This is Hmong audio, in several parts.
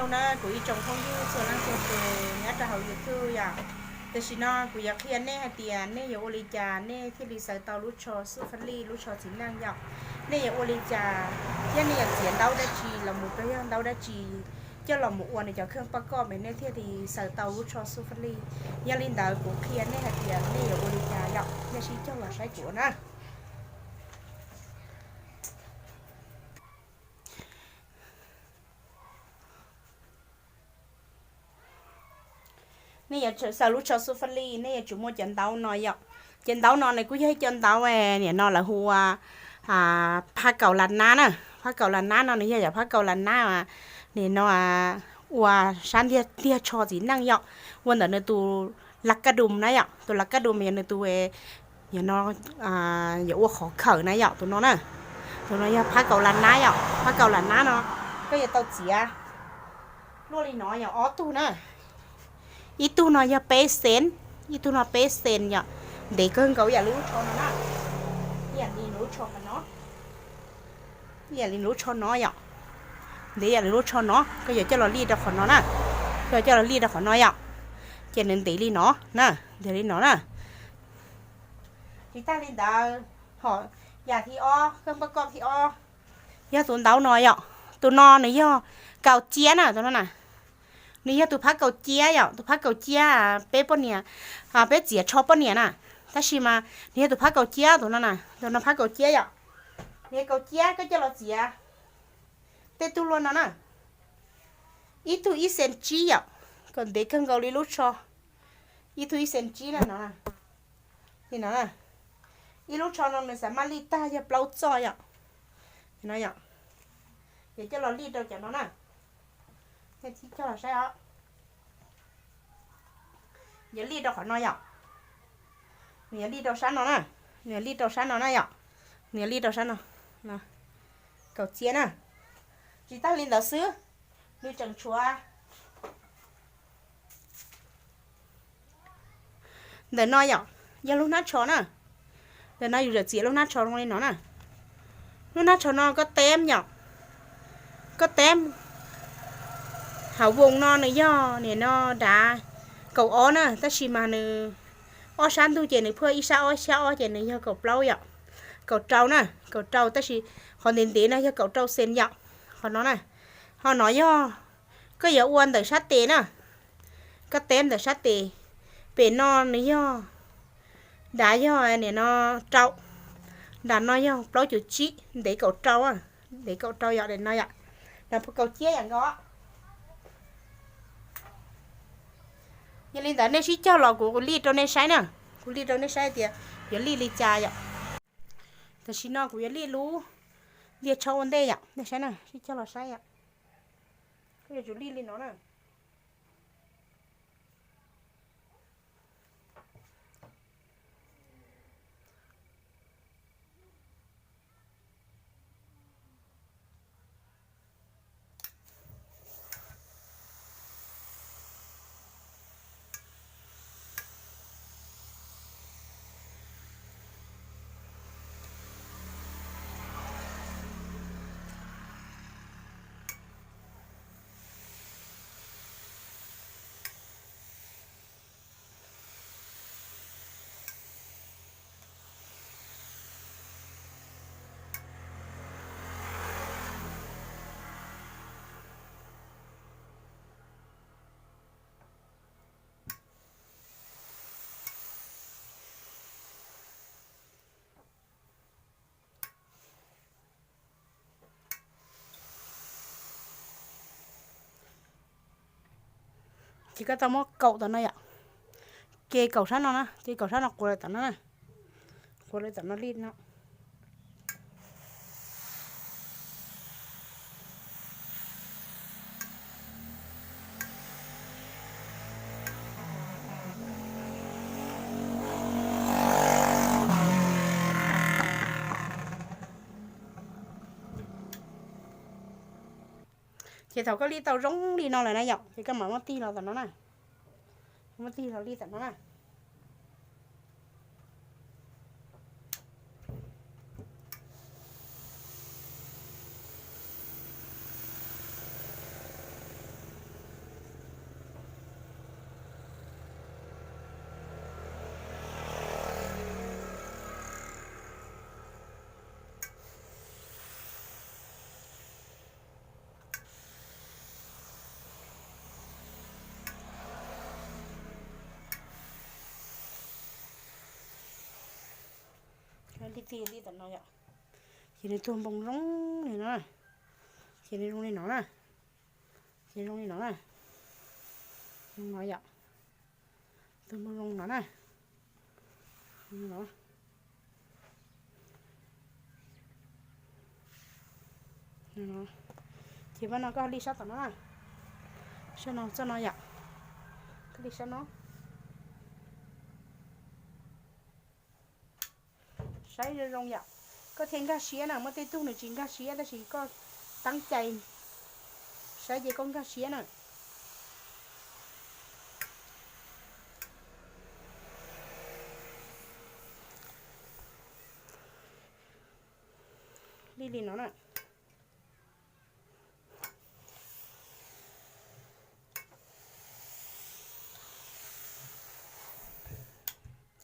Zoo na kuv ib tsoom phooj ywg txhua leej txhua tus nyob rau hauv YouTube yom. Tam sim no kuv yuav qhia nej hais tias nej yuav ua li cas nej thiaj li xaws tau lub tsho xub faj lij, lub tsho txiv neej yom. Nej yuav ua li cas thiab nej yuav txiav ntaub dab tsi los mus rau yog ntaub dab tsi coj los mus ua nws cov kheej poj koj mas nej thiaj li xaws tau lub tsho xub faj lij. Yog li ntawd kuv qhia nej hais tias nej yuav ua li cas yom, nej sib cog los saib kuv na. Nej yuav xaws lub tsho xub faj lij, nej yuav tsum muaj cov ntaub no yom. Cov ntaub no nws kuj yog ib co ntaub, nim no lawv hu ua phab kaus las nab na. Phab kaus las nab no nws yog yam phab kaus las nab, nim no ua sab ntiag ntiag tsho txiv neej yom, ua ntawm nws tus las kaj dum na yom, tus las kaj dum yog nws tus, no, yuav ua qhov khawm na yom, tus no na. Tus no yog phab kaus las nab yom, phab kaus las nab no koj yuav tau txiav luaj li no yog ob tug na. Ib tug no yog peb xees, ib tug no peb xees yom. Ntev kawg nkaus ib yam li lub tsho no na, ib yam li lub tsho qhov no, ib yam li lub tsho no yom. Ntev ib yam li lub tsho no, koj yuav coj los lij rau qhov no na, koj yuav coj los lij rau qhov no yom. Ces nws ntev li no na, ntev li no na. Tsis tag li ntawd, ho yam thib ob, kheej poj koj thib ob, yog tus ntaub no yom. Tus no nws yog kaus ciab na, tus no na. Nws yog tus phab kaus ciab yom, tus phab kaus ciab peb poj niam, peb txiav tsho poj niam na. Tab sis mas nws yog tus phab kaus ciab, tus no na, tus no phab kaus ciab yom. Nws yog kaus ciab, koj coj los txiav tej tug luaj no na. Ib tug ib xees tsib yom, kom ntev kawg nkaus li lub tsho. Ib tug ib xees tsib na no, li no. Ib lub tsho no nws xav maj lij tag yog plaub txoj yom. No yom, yuav coj los lij rau cov no na. Nej coj los saib os. Yuav lij rau qhov no yom. Nws yuav lij rau sab no na, nws yuav lij rau sab no na yom. Nws yuav lij rau sab no, kaus ciab na. Tsis tag li ntawd xwb, nws tseem tshuav ntawm no yom, yog lub hnab tsho na. Ntawm no yus txawm txiav lub hnab tsho zoo li no na. Lub hnab tsho no koj teb yom, koj teb. Hauv voos no nws yog nim no dav kaum ob na, tab sis mas nws ob sab ntug ces nws phuaj ib sab ob, ib sab ob ces nws yog kaum plaub yom. Kaum rau na, kaum rau, tab sis qhov ntev ntev no yog kaum rau xees yom. Qhov no na, ho no yog koj yuav ua ntawm sab tes na. Koj teb ntawm sab tes, pem no nws yog, nrad yog nim no rau, nram no yog plaub cum tsib, ntev kaum rau, ntev kaum rau yom, no yom. No kaus ciab yam nkaus. Yog li ntawd nej sib cog los kuv lij rau nej saib na, kuv lij rau nej saib tias yuav lij li cas yom. Tam sim no kuv yuav lij lub ntiag tsho ua ntej yom, nej saib na, sib cog los saib yom. Kuv yuav tsum lij li no na. Ces koj tau muab kaum tom no yom. Ces kaum sab no na, ces kaum sab no quav lawm tom no na. Quav lawm tom no li no. Ces thaum koj lij tau zoo li no lawm na yom, ces koj mam muab tig los tom no na. Muab tig los lij tom no na. Li ti li tam no yom. Ces nws tuag npoo zoo li no na. Ces nws zoo li no na. Ces zoo li no na. Zoo no yom. Tuag npoo zoo no na. Zoo no. Ces pab no koj li sab tom no na. Sab no txoj no yom. Koj li sab no. Saib zoo zoo yom. Koj thiaj nkag siab na, muaj tej tug nws tsis nkag siab tab sis koj teeb cai saib ces koj nkag siab na. Li li no na.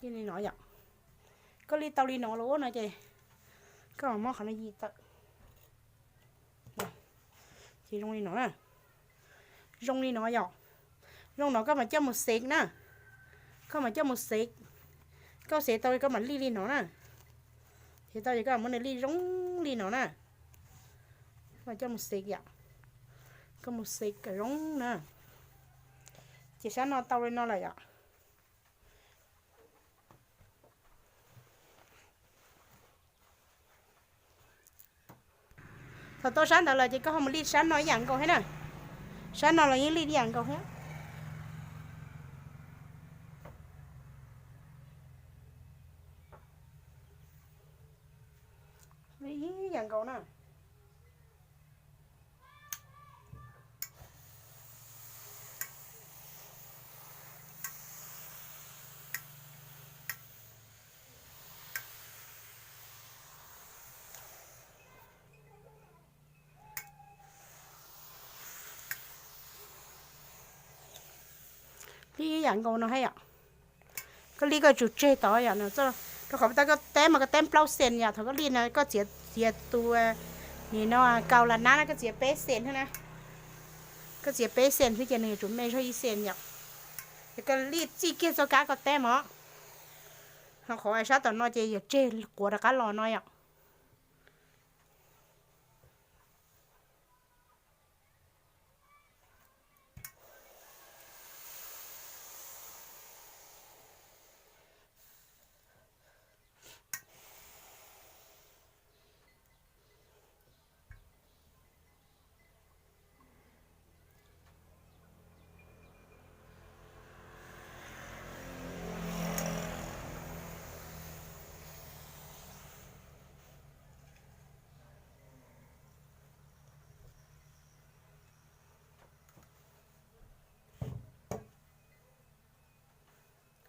Li no yom. Koj li tau li no lawm no ces koj muab qhov no yim tawm. Ces zoo li no na. Zoo li no yom. Zoo no koj mam coj mus xev na. Koj mam coj mus xev. Koj xev tau koj mam li li no na. Xev tau ces koj mam muab nws li zoo li no na. Koj mam coj mus xev yom. Koj mus xev kom zoo na. Ces sab no tau li no lawm yom. Thaum tau sab ntawd lawm ces koj ho mus li sab no ib yam nkaus thiab na. Sab no los yeej li ib yam nkaus thiab. Li ib yam nkaus na. Li ib yam nkaus no thiab yom. Koj li koj tsum tseg tod yom, rau qhov tau koj teb mas koj teb plaub xees yom, thaum koj li no koj txiav, txiav tus, nim no kaus las nab no koj txiav peb xees xwb na. Koj txiav peb xees xwb ces nws yuav tsum me zog ib xees yom. Ces koj li txij kiag txoj kab koj teb mog. Ho qhov sab tom no ces yuav tseg quav rov qab los no yom.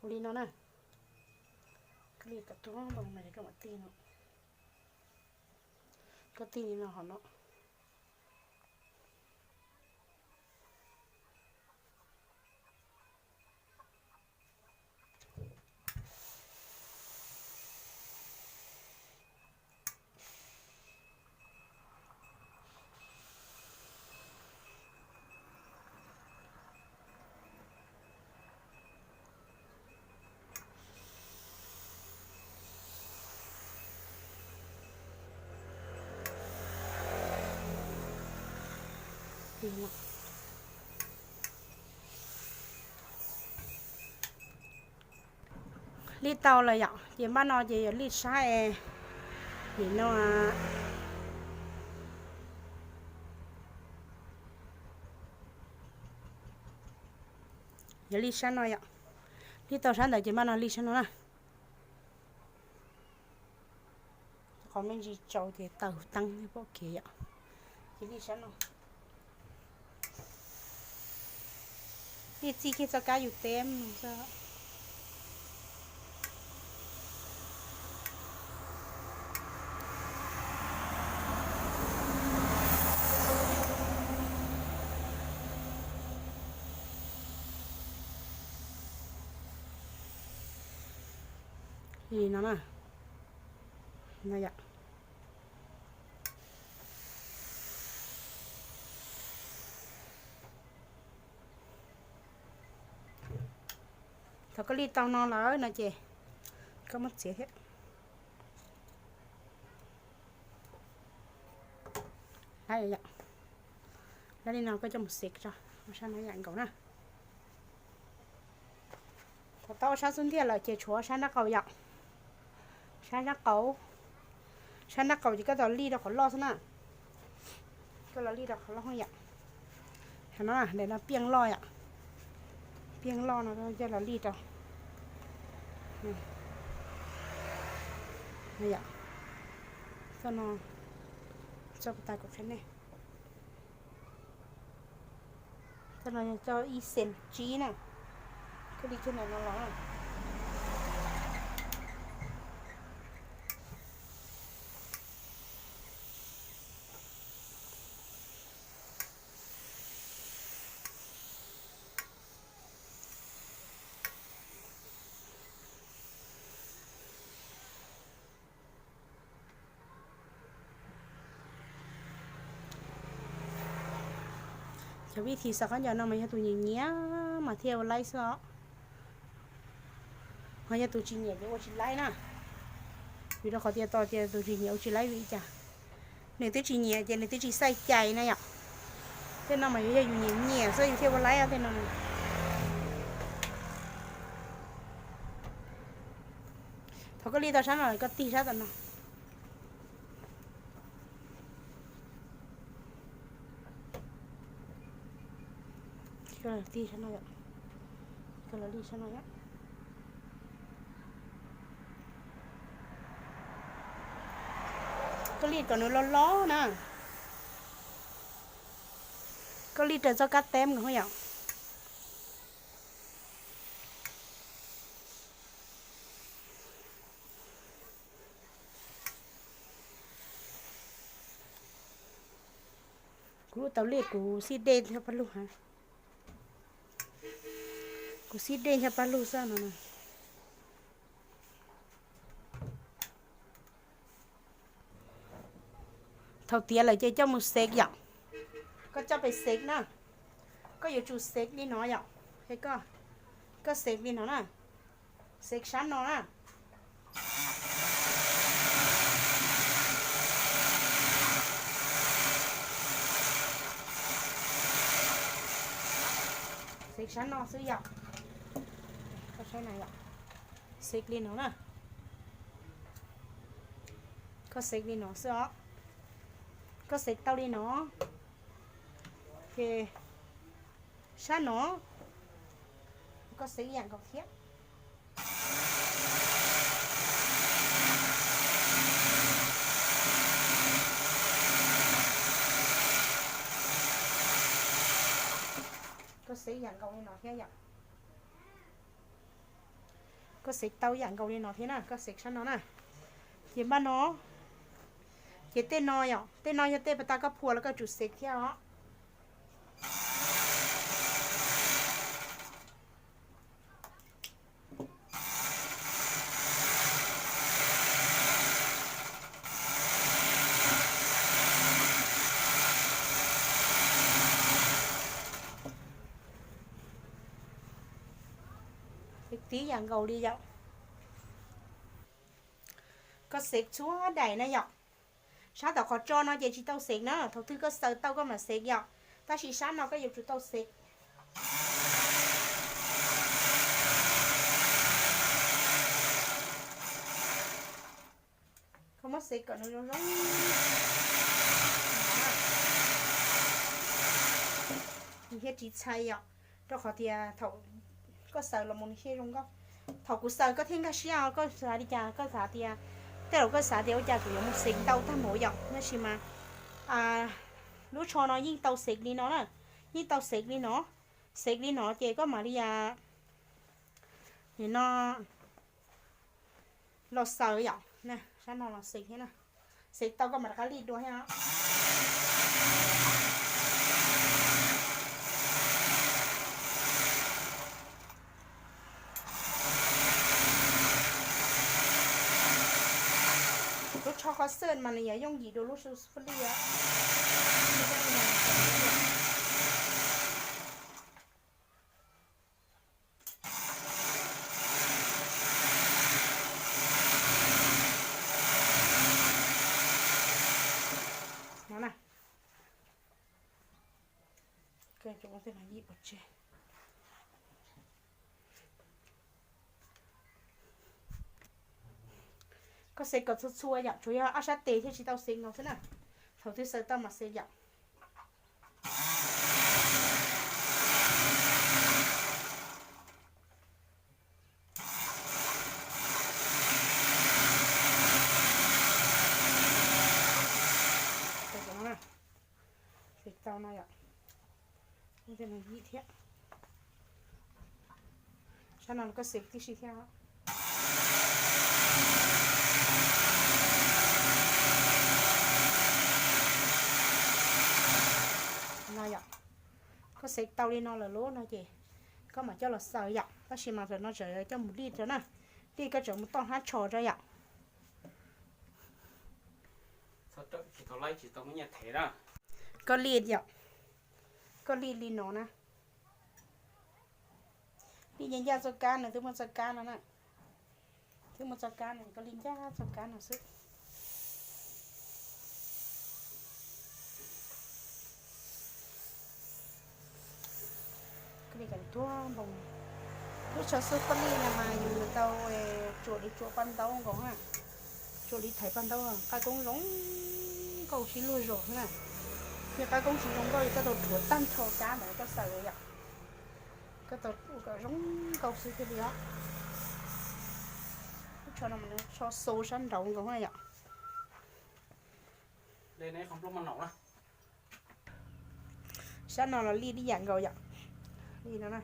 Ua li no na. Koj li kom tuag npoo no es koj mam tig no. Koj tig li no hov no. Li tau lawm yom, ces npaj no ces yuav lij sab es, nim no yuav lij sab no yom. Lij tau sab ntawd ces npaj no lij sab no na. Qhov me ntsis tsaus ces taws teeb pom kev yom. Ces lij sab no. Lij txij kiag txoj kab yus teb xwb. Li no na. No yom. Thaum koj lij tau no lawm no ces koj muab txiav thiab. Lab li no koj coj mus xev tso, ua sab no yam nkaus na. Thaum tau ua sab xub ntiag lawm ces tshuav ua sab nrab qaum yom. Sab nrab qaum, sab nrab qaum ces koj tos lij rau qhov loj xwb na. Koj los lij rau qhov loj yom. Qhov no, daim no piaj loj yom. Piaj loj no coj los lij rau. Yom, txoj no, txoj puas tas kuv qhia nej. Txoj no yog txoj ib xees tsib na. Koj lij kiag ntawm no los. Cov vib thi xaws khaub ncaws no mas yog tus nyiam nyiam mas thiaj ua laib xwb os. Ho yog tus tsis nyiam ces ua tsis laib na. Vim rau qhov tias tos tias tus tsis nyiam ua tsis laib vim li cas? Nws twb tsis nyiam ces nws twb tsis xaij cais na yom. Tej no mas yuav yog yus nyiam nyiam xwb yus thiaj ua laib tej no. Thaum koj lij tau sab no koj tig sab tom no. Tig sab no, koj los lij sab no. Koj lij kom nws loj loj na. Koj lij raws txoj kab teb nkaus yom. Kuv lub taus lij kuv xib dej ncho paj lug ha. Kuv xib dej ncho paj lug xwb no. Thaum tiav lawm ces coj mus xev yom. Koj coj pem xev na. Koj yuav tsum xev li no yom. Koj xev li no na. Xev sab no na. Xev sab no xwb yom. Koj saib na yom. Xev li no na. Koj xev li no xwb os. Koj xev tau li no ces sab no koj xev ib yam nkaus thiab. Koj xev ib yam nkaus li no thiab yom. Koj xev tau ib yam nkaus li no thiab na, koj xev sab no na. Ces npaj no, ces tej no yom, tej no yog tej pas tas koj phua los koj tsum xev thiab os. Xev tib yam nkaus li yom. Koj xev txhua daim na yom. Sab tom qhov tso no ces tsis tau xev na, thaum twg koj xaws tau koj mam xev yom. Tab sis sab no koj yuav tsum tau xev. Koj muab xev kom nws zoo zoo thiaj tsis txhais yom, rau qhov tias thaum koj xaws los mus nws thiaj zoo nkauj. Thaum kuv xaws koj thiaj nkag siab, koj xav li cas koj xav tias, tej zaum koj xav tias ua cas kuv yuav mus xev ntau tag npaum yom, tab sis mas lub tsho no yeej tau xev li no na, yeej tau xev li no, xev li no ces koj mam li no los xaws yom, sab no los xev thiab na. Xev tau koj mam rov qab lij dua thiab. Lub tsho qhov xwb mas nws yuav yooj yim dua lub xub fwj lij. No na, Tej no yim pov tseg. Koj xev kom txhua txhua yom, tsuas yog ob sab tes thiaj tsis tau xev nkaus xwb na. Thaum twg xaws tau mas xev yom. Xev tau no yom. Yim thiab. Sab no koj xev tib si thiab. No yom, koj xev tau li no lawm lub no ces koj mam coj los xaws yom, tab sis mas tam no tseem coj mus lij rau na, lij koj tseem mus toj hnab tsho rau yom. Koj lij yom, koj lij li no na. Lij ncaj ncaj txoj kab no, twb muaj txoj kab no na. Twb muaj txoj kab no, koj lij ncaj txoj kab no xwb. Koj lij kom tuag npoo. Lub tsho xub koj lij no mas yus yuav tau tsuam li tsuam paj ntaub nkaus na. Tsuam li thaiv paj ntaub, qab koob zoo nkauj sib luag zos xwb na. Yog qab koob tsis zoo nkauj li koj tau rhuav tag nrho kab ntawd koj xaws yom. Koj tau ua kom zoo nkauj xwb thiaj li os. Lub tsho no mas tsho xu sab nraud nkaus na yom. Sab no los lij ib yam nkaus yom. Li no na.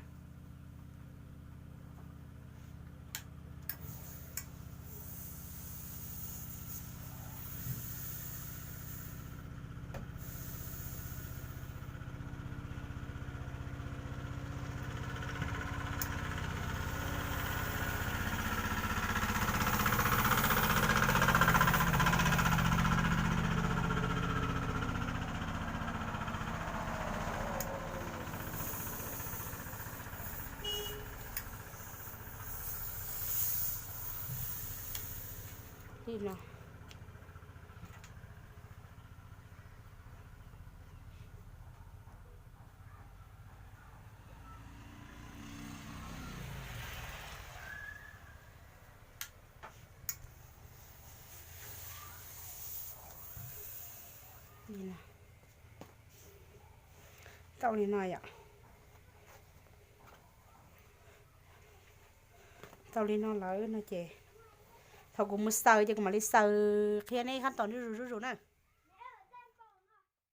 Li no. Tau li no yom. Tau li no lawm no ces thaum kuv mus xaws ces kuv mam li xaws qhia nej khab toom zuj zus zuj zus na.